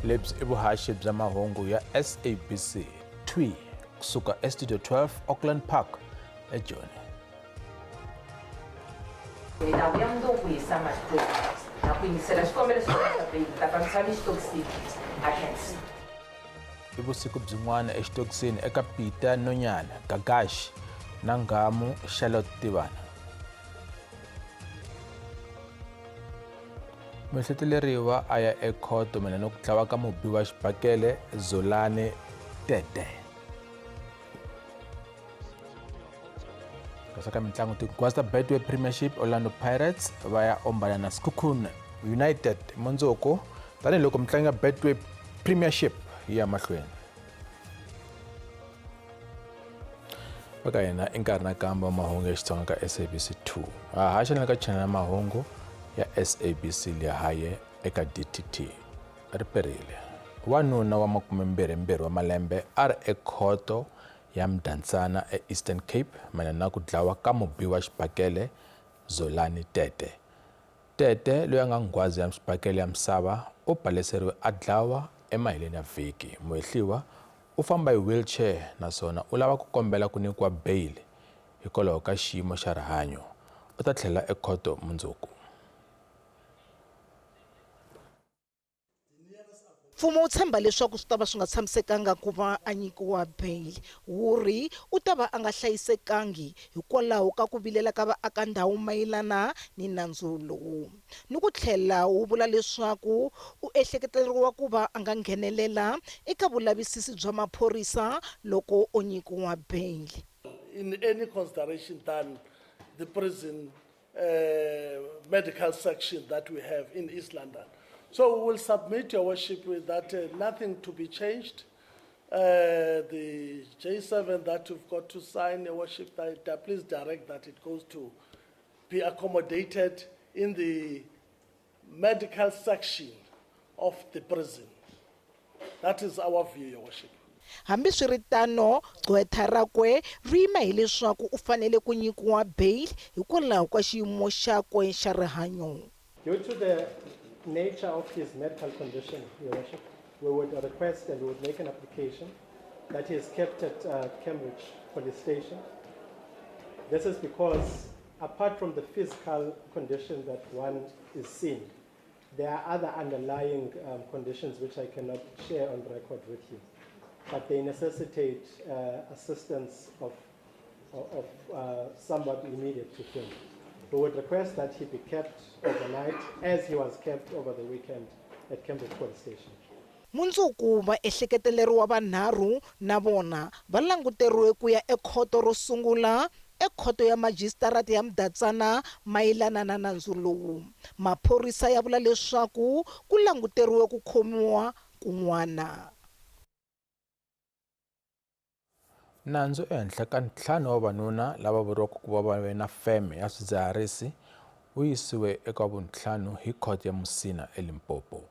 Lebyi i vuhaxi bya mahungu ya SABC 2 kusuka eStudio 12 Auckland Park eJoni. Hi ta vuya mundzuku hi summer xikwembu na ku yingisela xikombelo xa wena xa beyili ta fambisa ni xitokisini a khensa. I vusiku byin'wana exitokisini eka Peter Nonyana, Gagash na nghamu Charlotte Tivana. Muehleteleriwa a ya ekhoto mayelana na ku dlawa ka mubi wa xibakele Zolani Tete. Kasi ka mitlangu tinghwazi ta Betway Premiership Orlando Pirates va ya ombana na Sekhukhune United mundzuku tanihiloko mitlangu ya Betway Premiership yi ya mahlweni. Va ka hina i nkarhi nakambe wa mahungu ya Xitsonga ka SABC 2. Ha haxa na le ka channel ya mahungu ya SABC Lehae eka DTT. Ri perile. Wanuna wa makumembirhimbirhi wa malembe a ri ekhoto ya Mdantsana eEastern Cape mayelana na ku dlawa ka mubi wa xibakele Zolani Tete. Tete, loyi a nga nghwazi ya xibakele ya misava, u baleseriwe a dlawa emaheleni ya vhiki. Muhehliwa u famba hi wheelchair naswona u lava ku kombela ku nyikiwa beyili hikwalaho ka xiyimo xa rihanyo. U ta tlhelela ekhoto mundzuku. Mfumo wu tshemba leswaku swi ta va swi nga tshamisekanga ku va a nyikiwa beyili. Wu ri u ta va a nga hlayisekangi hikwalaho ka ku vilela ka vaakandhawu mayelana ni nandzu lowu. Ni ku tlhela wu vula leswaku u ehleketeleriwa ku va a nga nghenelela eka vulavisisi bya maphorisa loko o nyikiwa beyili. In any consideration than the prison medical section that we have in East London. So we will submit, Your Worship, with that nothing to be changed. The J7 that you've got to sign, Your Worship, that please direct that it goes to be accommodated in the medical section of the prison. That is our view, Your Worship. Hambiswiritano, gqwetha rakwe ri yima hi leswaku u fanele ku nyikiwa bail hikwalaho ka xiyimo xakwe xa rihanyo. Due to the nature of his medical condition, Your Worship, we would request and we would make an application that he is kept at Cambridge Police Station. This is because apart from the physical condition that one is seeing, there are other underlying conditions which I cannot share on record with you, but they necessitate assistance of somebody immediate to him. We would request that he be kept overnight as he was kept over the weekend at Cambridge Police Station. Mundzuku vaehleketeleriwa vanharhu na vona va languteriwe ku ya ekhoto ro sungula ekhoto ya majisitarata ya Mdantsana mayelana na nandzu lowu. Maphorisa ya vula leswaku ku languteriwe ku khomiwa kun'wana. Nandzu ehenhla ka ntlhanu wa vavanuna lava vuriwaka ku va va ve na feme ya swidzidziharisi wu yisiwe eka vuntlhanu hi khoto ya Musina eLimpopo.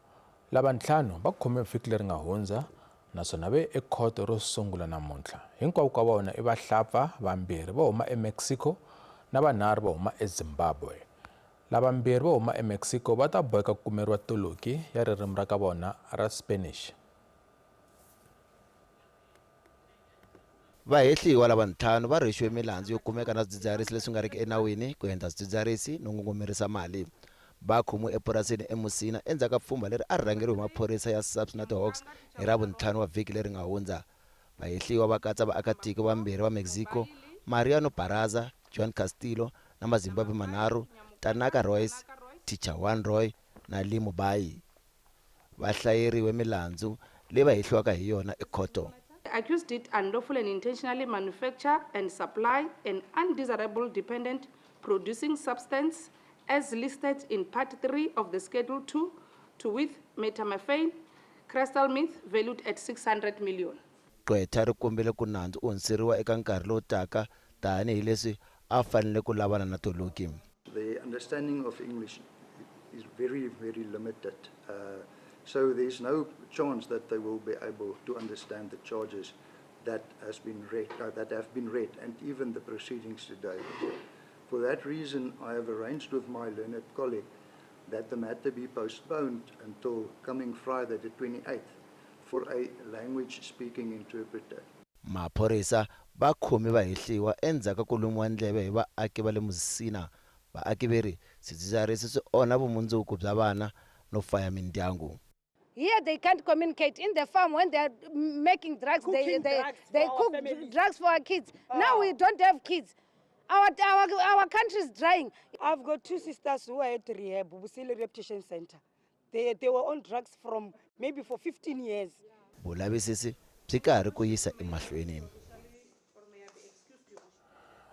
Lava ntlhanu va khomiwe vhiki leri nga hundza naswona va ye ekhoto ro sungula namuntlha. Hinkwavo ka vona i vahlapfa, vambirhi vo huma eMexico na vanharhu vo huma eZimbabwe. Lavambirhi vo huma eMexico va ta boheka ku kumeriwa toloki ya ririmi ra ka vona ra Spanish. Vahehliwa lava ntlhanu va rhwexiwe milandzu yo kumeka na swidzidziharisi leswi nga riki enawini, ku endla swidzidziharisi no ngungumerisa mali. Va khomiwe epurasini eMusina endzhaku ka pfhumba leri a ri rhangeriwe hi maphorisa ya SAPS na tiHawks hi Ravuntlhanu wa vhiki leri nga hundza. Vahehliwa va katsa vaakatiko vambirhi va Mexico, Mariano Barraza, Juan Castillo na Mazimbabwe manharhu, Tanaka Royce, Tichawan Roy na Lee Mubayi. Va hlayeriwe milandzu leyi va hehliwaka hi yona ekhoto. The accused did unlawfully and intentionally manufacture and supply an undesirable dependent producing substance as listed in Part 3 of the Schedule 2 to with methamphetamine, crystal meth valued at 600 million. Gqwetha ri kombele ku nandzu u hundziseriwa eka nkarhi lowu taka tani hi leswi a fanele ku lavana na toloki. The understanding of English is very, very limited. So there's no chance that they will be able to understand the charges that has been read, that have been read, and even the proceedings today. For that reason, I have arranged with my learned colleague that the matter be postponed until coming Friday, the 28th, for a language-speaking interpreter. Maphorisa va khome vahehliwa endzhaku ka ku lumiwa ndleve hi vaaki va le Musina. Vaaki ve ri swidzidziharisi swi onha vumundzuku bya vana no faya mindyangu. Here they can't communicate. In the farm, when they are making drugs, Cooking drugs for they our cook families. drugs for our kids. Now we don't have kids. Our country is drying. I've got two sisters who are at rehab, Busile Rehabilitation Center. They were on drugs from maybe for 15 years. Vulavisisi byi karhi ku yisa emahlweni.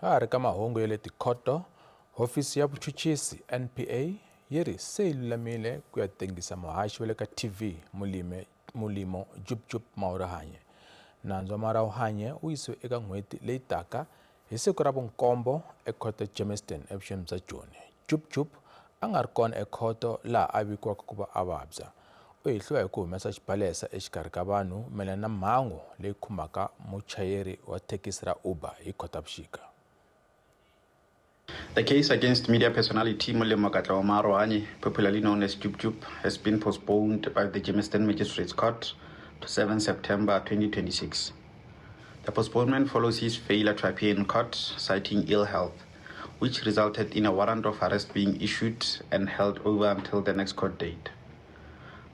Ha ha ri ka mahungu ya le tikhoto, hofisi ya vuchuchisi NPA yi ri se yi lulamile ku ya tengisa muhaxi wa le ka TV Molime Molimo Jub Jub Maurahanye. Nandzu wa Marauhanye wu yisiwe eka n'hweti leyi taka hi siku ra vunkombo ekhoto ya Germiston evuxeni bya Joni. Jub Jub a nga ri kona ekhoto laha a vikiwaka ku va a vabya. U hehliwa hi ku humesa xibalesa exikarhi ka vanhu mayelana na mhangu leyi khumbaka muchayeri wa thekisi ra Uber hi Khotavuxika. The case against media personality Molemo Katlego Maarohanye, popularly known as Jub Jub, has been postponed by the Germiston Magistrates Court to 7 September 2026. The postponement follows his failure to appear in court, citing ill health, which resulted in a warrant of arrest being issued and held over until the next court date.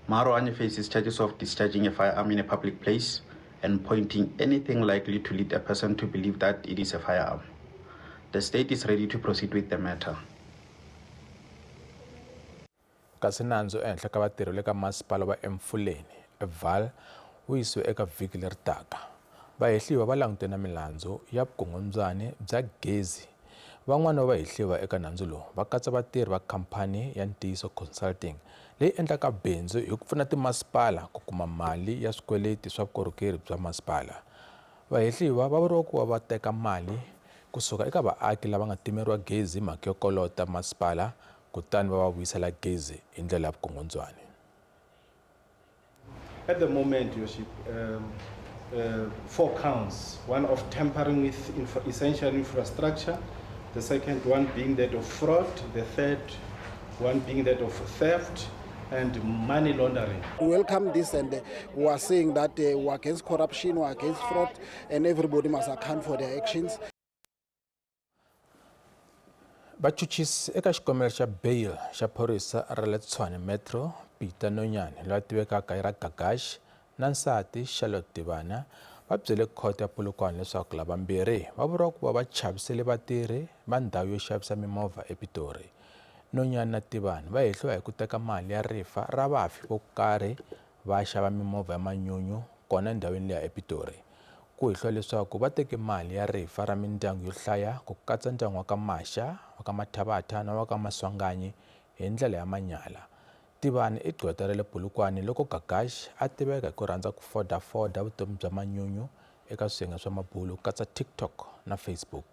Maarohanye faces charges of discharging a firearm in a public place and pointing anything likely to lead a person to believe that it is a firearm. The state is ready to proceed with the matter. Kasi nandzu ehenhla ka vatirhi le ka masipala wa Emfuleni eVaal wu yisiwe eka vhiki leri taka. Vahehliwa va langutene na milandzu ya vukungundzwani bya gezi. Van'wana va vahehliwa eka nandzu lowu va katsa vatirhi va khamphani ya Ntiyiso Consulting leyi endlaka bindzu hi ku pfuna timasipala ku kuma mali ya swikweleti swa vukorhokeri bya masipala. Vahehliwa va vuriwa ku va va teka mali kusuka eka vaaki lava nga timeriwa gezi hi mhaka yo kolota masipala kutani va va vuyisela gezi hi ndlela ya vukungundzwani. At the moment, Your Worship, 4 counts. One of tampering with essential infrastructure, the second one being that of fraud, the third one being that of theft and money laundering. We welcome this, and we are saying that we are against corruption, we are against fraud, and everybody must account for their actions. Vachuchisi eka xikombelo xa bail xa phorisa ra le Tshwane Metro Peter Nonyane loyi a tivekaka hi ra Gagash na nsati Charlotte Tivana va byele khoto ya Polokwane leswaku lavambirhi va vuriwa ku va va chavisele vatirhi va ndhawu yo xavisa mimovha ePitori. Nonyane na Tivana va hehliwa hi ku teka mali ya rifa ra vafi vo karhi va xava mimovha ya manyunyu kona endhawini liya ePitori. Ku hehliwa leswaku va teke mali ya rifa ra mindyangu yo hlaya ku katsa ndyangu wa ka Masha, wa ka Mathabatha na wa ka Maswanganyi hi ndlela ya manyala. Tivani i gqweta ra le Polokwane loko Gagash a tiveka hi ku rhandza ku fodafoda vutomi bya manyunyu eka swiyenge swa mabulu ku katsa TikTok na Facebook.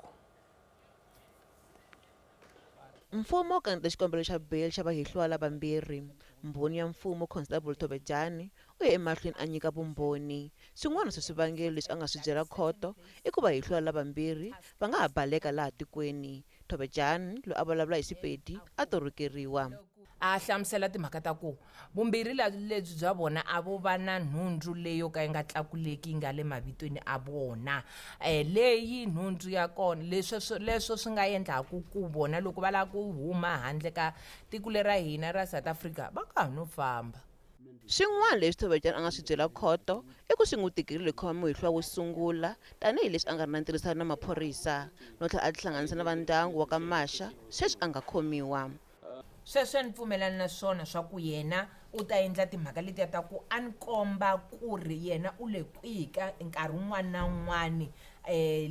Mfumo wu kanete xikombelo xa bail xa vahehliwa lavambirhi. Mbhoni ya mfumo Constable Thobejane u ye emahlweni a nyika vumbhoni. Swin'wana swa swivangelo leswi a nga swi byela khoto i ku vahehliwa lavambirhi va nga ha baleka laha tikweni. Thobejane loyi a vulavula hi Xipedi a torokeriwa. A hlamusela timhaka ta ku vumbirhi lebyi bya vona a vo va na nhundzu leyo ka yi nga tlakuleki yi nga le mavitweni a vona. Leyi nhundzu ya kona leswo leswo swi nga endlaku ku vona loko va lava ku huma handle ka tiko leri ra hina ra South Africa va nga ha no famba. Swin'wana leswi Thobejane a nga swi byela khoto i ku swi n'wi tikerile ku khoma muhehliwa wo sungula tanihileswi a nga ri na ntirhisano na maphorisa no tlhela a tihlanganisa na vandyangu wa ka Masha sweswi a nga khomiwa. Sweswo a ni pfumelani na swona swa ku yena u ta endla timhaka letiya ta ku a ni komba ku ri yena u le kwihi ka nkarhi wun'wani na wun'wani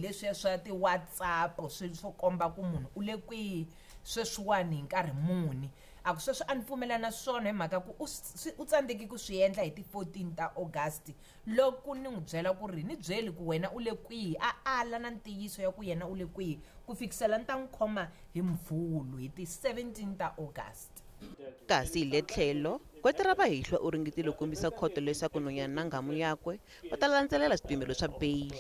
leswiya swa ti-WhatsApp swilo swo komba ku munhu u le kwihi sweswiwani hi nkarhi muni. A ku sweswo a ni pfumelani na swona hi mhaka ku u tsandzeki ku swi endla hi ti-14 ta August loko ni n'wi byela ku ri ni byeli ku wena u le kwihi, a ala na ntiyiso ya ku yena u le kwihi ku fikisela ni ta n'wi khoma hi Mvhulu hi ti-17 ta August. Kasi hi le tlhelo, gqweta ra vahehliwa u ringetile ku kombisa khoto leswaku Nonyane na nghamu yakwe va ta landzelela swipimelo swa bail.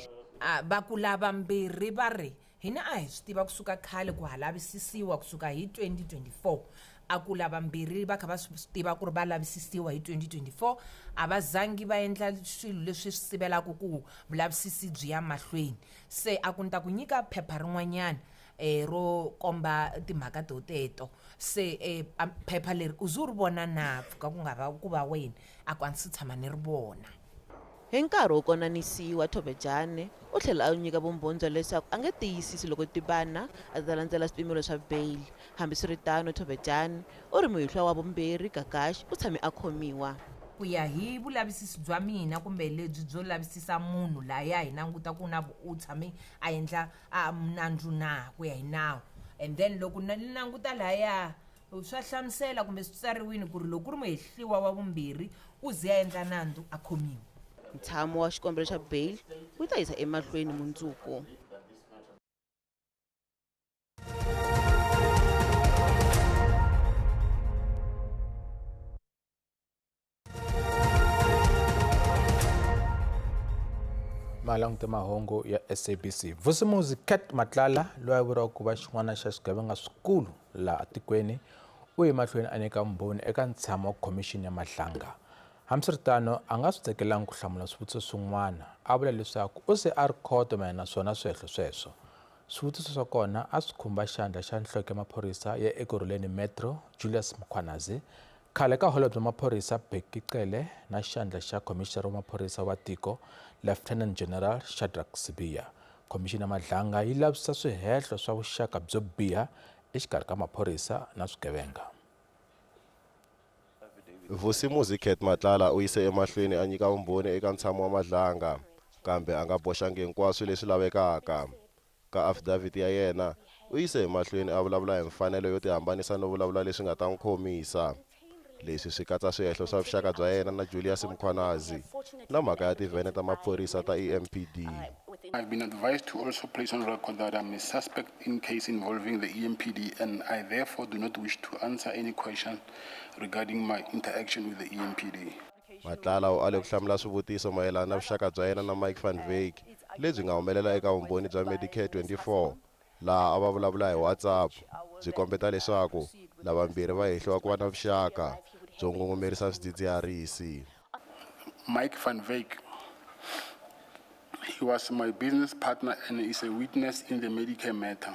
Va ku lavambirhi va ri Hina a hi swi tiva kusuka khale ku ha lavisisiwa kusuka hi 2024. A ku lavambirhi va kha va swi tiva ku ri va lavisisiwa hi 2024, a va zangi va endla swilo leswi swi sivelaka ku vulavisisi byi ya mahlweni. Se a ku ni ta ku nyika phepha rin'wanyana ro komba timhaka to teto. Se phepha leri u ze u ri vona na pfuka ku nga va ku va wena? A ku a ndzi se tshama ni ri vona. Hi nkarhi wo konanisiwa, Thobejane u tlhele a nyika vumbhoni bya leswaku a nge tiyisisi loko Tibana a ta landzela swipimelo swa beyili. Hambiswiritano, Thobejane u ri muhehliwa wa vumbirhi, Gagash, u tshame a khomiwa. Ku ya hi vulavisisi bya mina kumbe lebyi byo lavisisa munhu laya hi languta ku na u tshame a endla a nandzu na ku ya hi nawu, and then loko ni languta laya swa hlamusela kumbe swi tsariwini ku ri loko ku ri muhehliwa wa vumbirhi u ze a endla nandzu a khomiwa. Ntshamo wa xikombelo xa bail wu ta yisa emahlweni mundzuku. Malangute mahungu ya SABC. Vusimuzi Cat Matlala loyi a vuriwaka ku va xin'wana xa swigevenga swikulu laha tikweni u ye mahlweni a nyika vumbhoni eka ntshamo wa khomixini ya Madlanga. Hambiswiritano, a nga swi tsakelanga ku hlamula swivutiso swin'wana, a vula leswaku u se a ri khoto mayelana na swona swihehlo sweswo. Swivutiso swa kona a swi khumba xandla xa nhloko ya maphorisa ya Ekurhuleni Metro, Julius Mkhwanazi, khale ka holobye wa maphorisa Bheki Cele na xandla xa khomixinara wa maphorisa wa tiko Lieutenant General Shadrack Sibiya. Khomixini ya Madlanga yi lavisisa swihehlo swa vuxaka byo biha exikarhi ka maphorisa na swigevenga. Vusimuzi Cat Matlala u yise emahlweni a nyika vumbhoni eka ntshamo wa Madlanga, kambe a nga boxangi hinkwaswo leswi lavekaka. Ka afidavhiti ya yena, u yise emahlweni a vulavula hi mfanelo yo tihambanisa no vulavula leswi nga ta n'wi khomisa. Leswi swi katsa swihehlo swa vuxaka bya yena na Julius Mkhwanazi na mhaka ya tivhene ta maphorisa ta EMPD. I've been advised to also place on record that I'm a suspect in case involving the EMPD and I therefore do not wish to answer any question regarding my interaction with the EMPD. Matlala u ale ku hlamula swivutiso mayelana na vuxaka bya yena na Mike van Wyk lebyi nga humelela eka vumbhoni bya Medicare 24 laha a va vulavula hi WhatsApp byi kombeta leswaku lavambirhi va hehliwa ku va na vuxaka byo ngungumerisa swidzidziharisi. Mike van Wyk, he was my business partner and is a witness in the Medicare matter.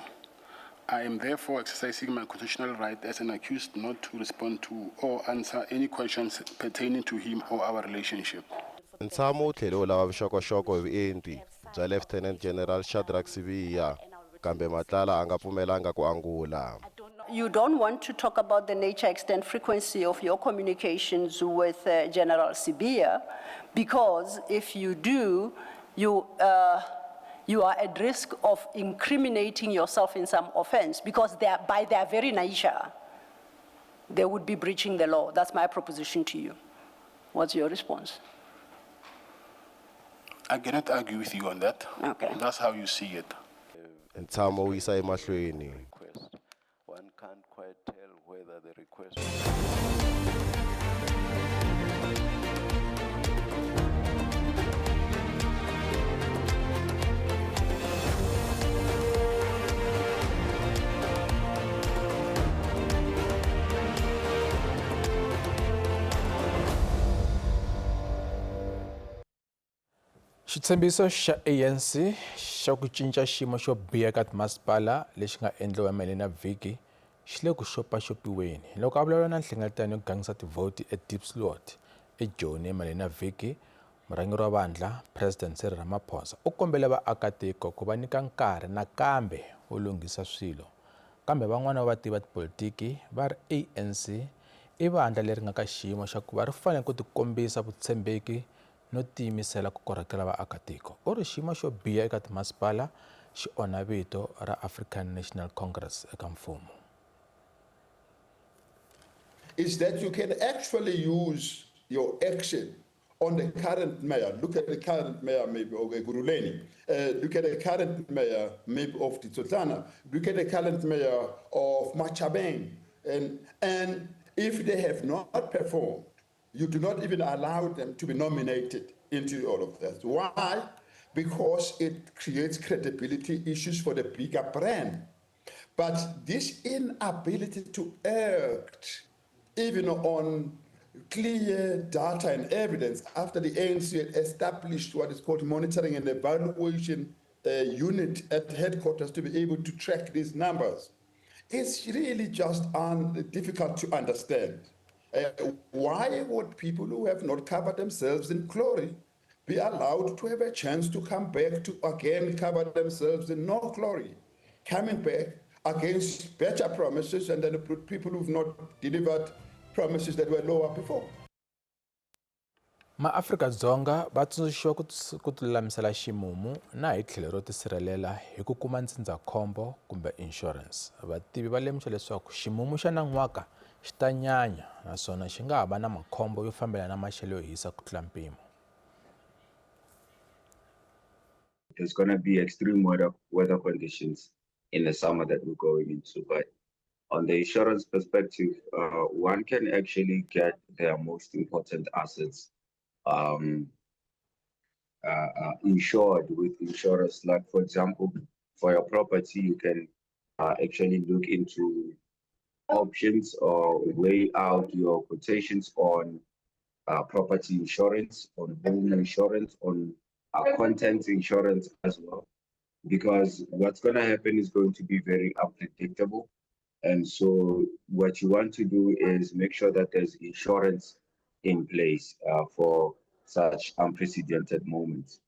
I am therefore exercising my constitutional right as an accused not to respond to or answer any questions pertaining to him or our relationship. Ntshamo wu tlhele wu lava vuxokoxoko hi vuenti bya Lieutenant General Shadrack Sibiya, kambe Matlala a nga pfumelanga ku angula. You don't want to talk about the nature, extent, frequency of your communications with General Sibiya, because if you do, you are at risk of incriminating yourself in some offense, because by their very nature, they would be breaching the law. That's my proposition to you. What's your response? I cannot argue with you on that. Okay. That's how you see it. Ntshamo wu yisa emahlweni. One can't quite tell whether the request. Xitshembiso xa ANC xa ku cinca xiyimo xo biha ka timasipala lexi nga endliwa emaleni ya vhiki xi le ku xopaxopiweni. Loko a vulavula na nhlengeletano yo gangisa tivhoti eDiepsloot eJoni emaleni ya vhiki, murhangeri wa vandla President Cyril Ramaphosa u kombele vaakatiko ku va nyika nkarhi nakambe wo lunghisa swilo. Kambe van'wana va vativi va tipolitiki va ri ANC i vandla leri nga ka xiyimo xa ku va ri fanele ku tikombisa vutshembeki no tiyimisela ku korhokela vaakatiko. U ri xiyimo xo biha eka timasipala xi onha vito ra African National Congress eka mfumo. Is that you can actually use your action on the current mayor. Look at the current mayor maybe of Ekurhuleni. Look at the current mayor maybe of Ditsotlana. Look at the current mayor of Matjhabeng. And if they have not performed, you do not even allow them to be nominated into all of that. Why? because it creates credibility issues for the bigger brand. But this inability to act, even on clear data and evidence, after the ANC had established what is called monitoring and evaluation unit at headquarters to be able to track these numbers, it's really just difficult to understand. Why would people who have not covered themselves in glory be allowed to have a chance to come back to again cover themselves in no glory, coming back against better promises and then people who've not delivered promises that were lower before? MaAfrika-Dzonga va tsundzuxiwa ku tilulamisela ximumu na hi tlhelo ro tisirhelela hi ku kuma ndzindzakhombo kumbe inshurense. Vativi va lemuxa leswaku ximumu xa nan'waka xi ta nyanya naswona xi nga ha va na makhombo yo fambelana na maxelo yo hisa ku tlula mpimo. There's going to be extreme weather conditions in the summer that we're going into. But on the insurance perspective, one can actually get their most important assets insured with insurance. Like, for example, for your property, you can actually look into options or weigh out your quotations on property insurance, on home insurance, on content insurance as well, because what's going to happen is going to be very unpredictable. And so what you want to do is make sure that there's insurance in place for such unprecedented moments.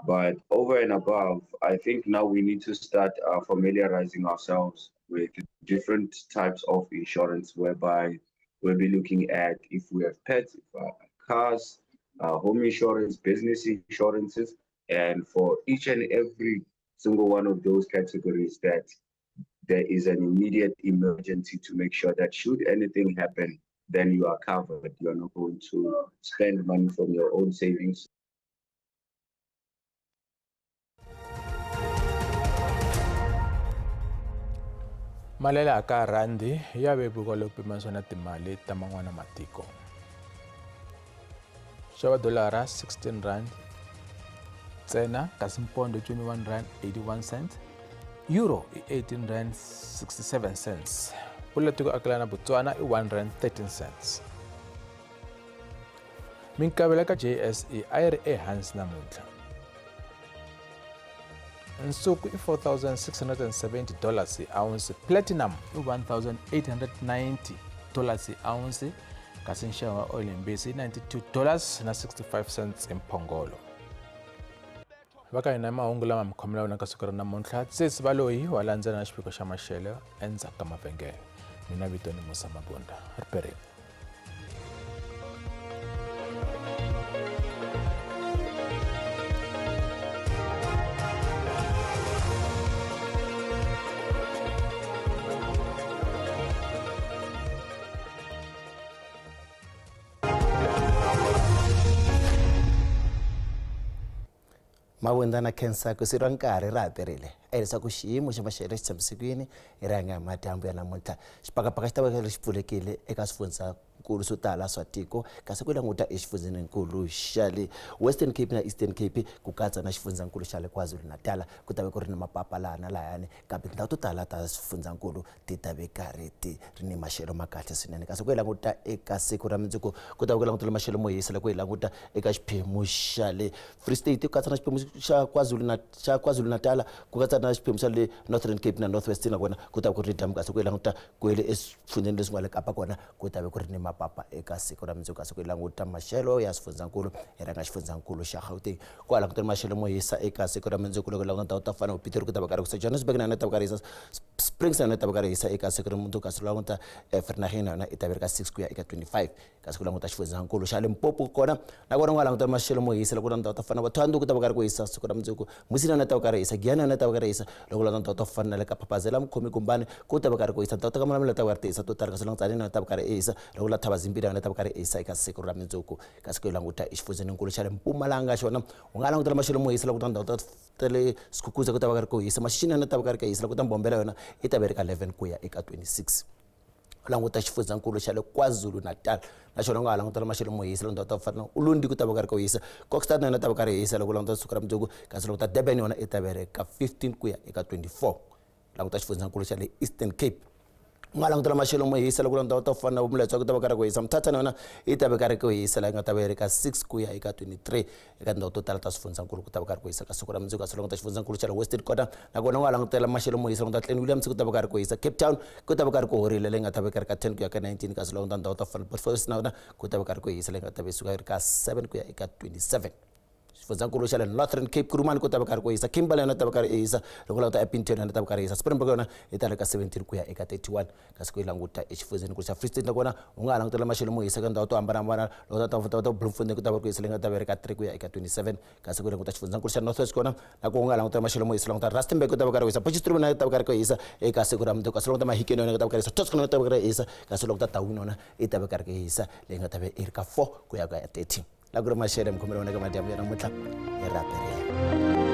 But over and above, I think now we need to start familiarizing ourselves with different types of insurance, whereby we'll be looking at if we have pets, if cars, home insurance, business insurances, and for each and every single one of those categories that there is an immediate emergency to make sure that should anything happen, then you are covered. You are not going to spend money from your own savings. Mali ya le ka rhandi ya vevuka loko pimanisiwa na timali ta man'wana matiko. Xava dolara 16 rand ntsena, kasi mpondo 21 rand 81 cents, euro i 18 rand 67 cents, pula tiko akelana na Botswana i 1 rand 13 cents. Minkavelo ka JSE a yi ri ehansi namuntlha. Nsuku i $4,670 dollars hi ounce, platinum i $1,890 dollars hi ounce, kasi nxavo wa oil yimbisi i $92 dollars na 65 cents hi mphongolo. Va ka hina mahungu lama mi khomela wona ka siku ra namuntlha. Tsesi Baloyi wa landzela na xiviko xa maxelo endzhaku ka mavhengele. Mina vito ni Musa Mabunda. Riperini. Mavunda na Khensa ku sirwa nkarhi ra ha perile. A hi leswaku xiyimo xa maxelo xi tshamisekile hi rihanga hi madyambu ya namuntlha. Xibakabaka xi ta va xi pfulekile eka swifundzankulu swo tala swa tiko, kasi ku languta exifundzenikulu xa le Western Cape na Eastern Cape ku katsa na xifundzankulu xa le KwaZulu-Natal ku ta va ku ri ni mapapa laha na lahayani, kambe tindhawu to tala ta swifundzankulu ti ta ve karhi ti ri ni maxelo ma kahle swinene. Kasi ku hi languta eka siku ra mundzuku ku ta va ku langutele maxelo mo hisa loko hi languta eka xiphemu xa le Free State ku katsa na xiphemu xa xa KwaZulu-Natal ku katsa na xiphemu xa le Northern Cape na North West, nakona ku ta va ku ri ni dyambu. Kasi ku hi languta ku le eswifundzeni leswi nga le Kapa kona ku ta va ku ri ni mapapa eka siku ra mundzuku. Kasi ku hi languta maxelo ya swifundzankulu hi rhanga xifundzankulu xa Gauteng ku ha langutele maxelo mo hisa eka siku ra mundzuku. Loko hi languta ndhawu ta fana na Pitori ku ta va karhi ku hisa, Johannesburg na yona yi ta va karhi hisa, Springs na yona yi ta va karhi hisa eka siku ra mundzuku. Kasi languta Vereeniging na yona yi ta va ri ka 6 ku ya eka 25. Kasi ku languta xifundzankulu xa Limpopo kona na kona ku nga langutela maxelo mo hisa. Loko ku na ndhawu ta fana na Thohoyandou ku ta va karhi ku hisa siku ra mundzuku, Musina na yona yi ta va karhi hisa, Giyani na yona yi ta va karhi hisa. Loko ku languta ndhawu ta fana na le ka Phaphazela, Mukhomi, Gumbani ku ta va karhi ku hisa, ndhawu ta ka Malamulele ta va karhi ti hisa to tala. Kasi languta Tzaneen na yona yi ta va karhi hisa, loko la Thabazimbi na yona yi ta va karhi hisa eka siku ra mundzuku. Kasi ku languta exifundzeninkulu xa le Mpumalanga xona u nga langutela maxelo mo hisa. Loko ku na ndhawu ta le Skukuza ku ta va karhi ku hisa, Mashishini na yona yi ta va karhi ku hisa. Loko ta Mbombela yona yi ta va yi ri ka 11 ku ya eka 26. Languta xifundzankulu xa le KwaZulu-Natal na xona u nga ha langutela maxelo mo hisa loko ta fana Ulundi ku ta va ka ri ku hisa Kokstad na yona ta va ka ri hisa loko languta siku ra mundzuku kasi loko ta Durban yona i ta va ri ka 15 ku ya eka 24 languta xifundzankulu xa le Eastern Cape u nga langutela maxelo mo hisa loko languta ta fana na vumuletswa ku ta va ka ri ku hisa Mthatha na yona yi ta va ka ri ku hisa laha yi nga ta va yi ri ka 6 ku ya eka 23 eka tindhawu to tala ta swifundzankulu ku ta va ka ri ku hisa ka siku ra mundzuku kasi languta xifundzankulu xa le Western Kota nakona u nga langutela maxelo mo hisa languta Clan Williams ku ta va ka ri ku hisa Cape Town ku ta va ka ri ku horile leyi nga ta va ka ri ka 10 ku ya ka 19 kasi languta ndhawu ta fana Port Forest na yona ku ta va ka ri ku hisa leyi nga ta va yi suka yi ri ka 7 ku ya eka 27 xifundzankulu xa le Northern Cape Kurumani ku ta va ka ri ku hisa Kimberley yona ta va ka ri hisa loko languta ePinton yona ta va ka ri hisa Springbok yona yi ta ri ka 17 ku ya eka 31 kasi ku yi languta exifundzhenikulu xa Free State nakona u nga ha langutela maxelo mo hisa ka ndhawu to hambanahambana loko ta ta ta Bloemfontein ku ta va ku hisa leyi nga ta va ri ka 3 ku ya eka 27 kasi ku languta xifundzankulu xa North West kona na ku u nga langutela maxelo mo hisa languta Rustenburg ku ta va ka ri hisa Potchefstroom na ta va ka ri ku hisa eka siku ra mundzuku kasi languta Mahikeng yona ku ta va ka ri hisa Toscana ku ta va ka ri hisa kasi languta Taung yona yi ta va ka ri ku hisa leyi nga ta va yi ri ka 4 ku ya ka 30 la ku ri maxelo mikhomelo wona ka madyambu ya namuntlha hi raperile.